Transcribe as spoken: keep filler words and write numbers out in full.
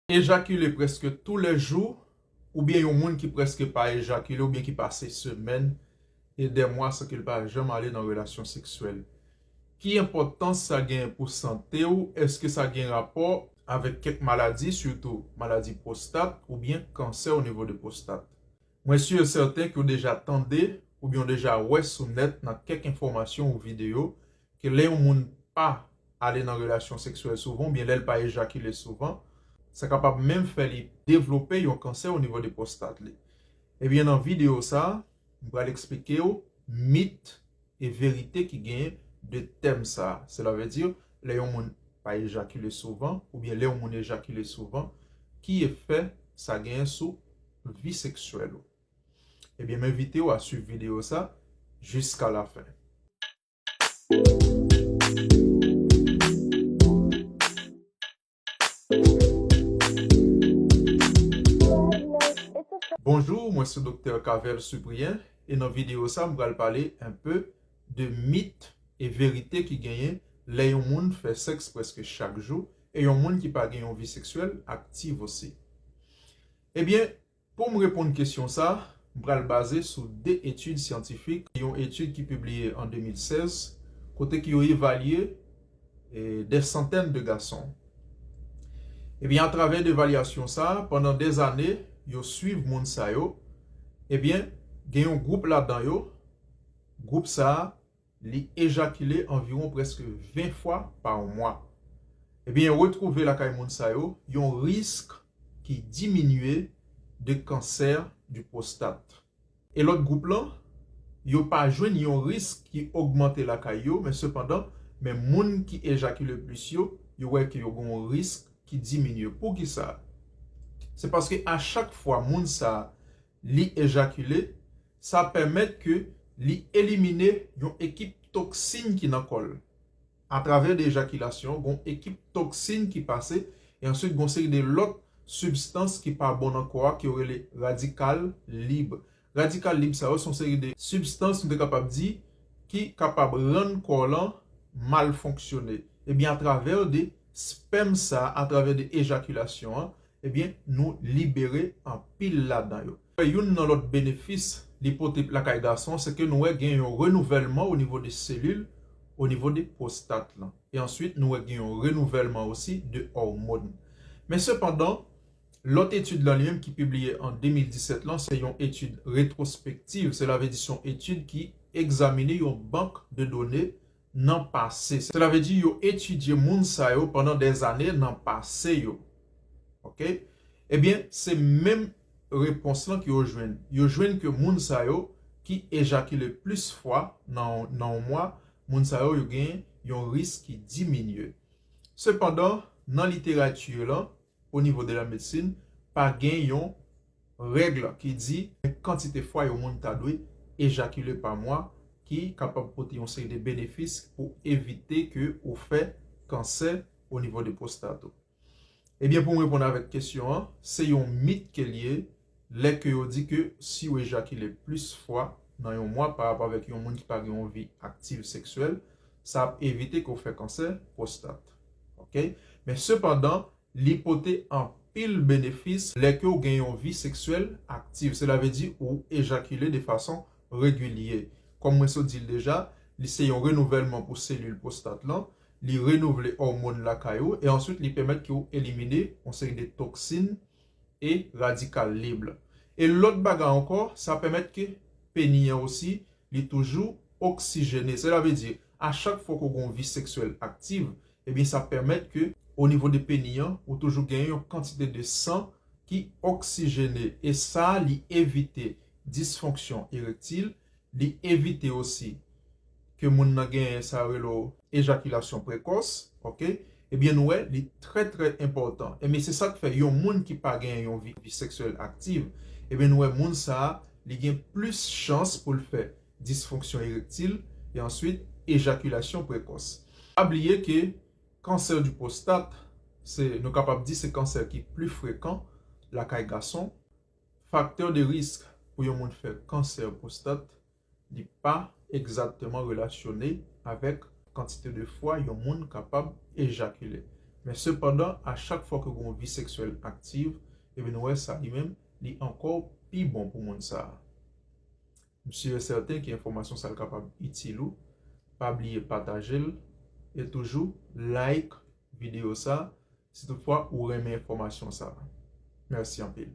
Ejakile prèske toulèjou, oubyen yon moun ki prèske pa ejakile, oubyen ki pase semèn e dè mwa san ke l pa janm ale nan relasyon seksyèl. Ki enpòtans sa gen pou sante w? Èske sa gen rapò avèk kèk maladi, sitou maladi pwostat oubyen kansè o nivo de pwostat? Mwen si e sèten ke w deja tande oubyen w deja wè sou nèt nan kèk enfòmasyon ou videyo ke lè yon moun pa ale nan relasyon seksyèl souvan oubyen lè l pa ejakile souvan, sa kapab menm fè li devlope yon kansè o nivo de pwostat li. Ebyen, nan videyo sa a, m pral eksplike w mit e verite ki genyen de tèm sa a. Sela vle di, lè yon moun pa ejakile souvan, oubyen lè yon moun ejakile souvan, ki efè sa genyen sou vi seksyèl ou. Ebyen, m envite w a swiv videyo sa jiska lafen. Bonjou, mwen se Doktè Cavel Cyprien, e nan videyo sa, m pral pale enpe de mit e verite ki genyen lè yon moun fè sèks prèske chak jou, e yon moun ki pa gen yon vi seksyèl aktiv osi. Ebyen, pou m reponn kesyon sa, m pral baze sou de etid syantifik, yon etid ki pibliye an de mil sèz, kote ke yo evalye e, dè santèn de gason. Ebyen, atravè evalyasyon sa a, pandan dèzane, yo swiv moun sa yo, ebyen, gen yon gwoup ladan yo, gwoup sa a, li ejakile anviwon prèske ven fwa pa mwa. Ebyen, yo retwouve lakay moun sa yo yon risk ki diminye de kansè di pwostat. E lòt gwoup lan, yo pa jwenn yon risk ki ogmante lakay yo, men sepandan, men moun ki ejakile plis yo, yo wè ke yo gen yon risk ki diminye. Poukisa? Se paske a chak fwa moun sa a, li ejakile, sa pèmèt ke li elimine yon ekip toksin ki nan kò l. Atravè de ejakilasyon, gon ekip toksin ki pase, e answit gon seri de lòt sibstans ki pa bon nan kò a, ke yo rele radikal lib. Radikal lib sa yo se yon seri de sibstans, nou te kapab di, ki kapab rann kò lan mal fonksyone. Ebyen, atravè de spèm sa, atravè de ejakilasyon an, ebyen, nou libere anpil ladan yo. Youn nan lòt benefis li pote lakay gason, se ke nou wè gen yon renouvèlman o nivo de selil, o nivo de pwostat lan. E answit, nou wè gen yon renouvèlman osi de òmòn. Men sepandan, lòt etid lan li menm ki pibliye an de mil disèt lan, se yon etid retwospektiv, sela vle di se yon etid ki egzamine yon bank de done nan pase. Sela vle di yo etidye moun sa yo pandan dèzane nan pase yo. Oke? Ebyen, se menm repons lan ke yo jwenn. Yo jwenn ke moun sa yo ki ejakile plis fwa nan, nan yon mwa, moun sa yo, yo gen yon risk ki diminye. Sepandan, nan literati lan, o nivo de la medsin, pa gen yon règ ki di kantite fwa yon moun ta dwe ejakile pa mwa ki kapab pote yon seri de benefis pou evite ke ou fè kansè o nivo de pwostat ou. Ebyen, pou m reponn avèk kesyon an, se yon mit ke l ye, lè ke yo di ke si w ejakile plis fwa nan yon mwa pa rapò avèk yon moun ki pa gen yon vi aktiv seksyèl, sa ap evite ke w fè kansè pwostat. Oke? Men sepandan, li pote anpil benefis lè ke w gen yon vi seksyèl aktiv. Sela vle di ou ejakile de fason regilye. Kòm mwen sot di l deja, li se yon renouvèlman pou selil pwostat lan, li renouvle òmòn lakay ou, e answit li pèmèt ke w elimine yon seri de toksin e radikal lib. E lòt bagay ankò, sa pèmèt ke peni an osi, li toujou oksijene. Sela vle di, a chak fwa ke w gen yon vi seksyèl aktiv, ebyen, sa pèmèt ke, o nivo de peni an, ou toujou gen yon kantite de san ki oksijene. E sa, li evite disfonksyon erektil, li evite osi ke moun nan genyen sa yo rele ejakilasyon prekòs, oke? Ebyen, nou wè, li trè, trè enpòtan. Ebyen, se sa k fè yon moun ki pa genyen yon vi, vi seksyèl aktiv, ebyen, nou wè, moun sa a, li gen plis chans pou l fè disfonksyon erektil e answit ejakilasyon prekòs. Pa bliye ke kansè di pwostat, se, nou kapab di se kansè ki pli frekan lakay gason. Faktè de risk pou yon moun fè kansè pwostat, li pa egzakteman relasyone avèk kantite de fwa yon moun kapab ejakile. Men sepandan, a chak fwa ke gen yon vi seksyèl aktiv, ebyen nou wè sa li menm, li ankò pi bon pou moun sa a. M si e sèten ke enfòmasyon sa a kapab itil ou. Pa bliye pataje l e toujou like videyo sa a si toutfwa ou renmen enfòmasyon sa a. Mèsi anpil.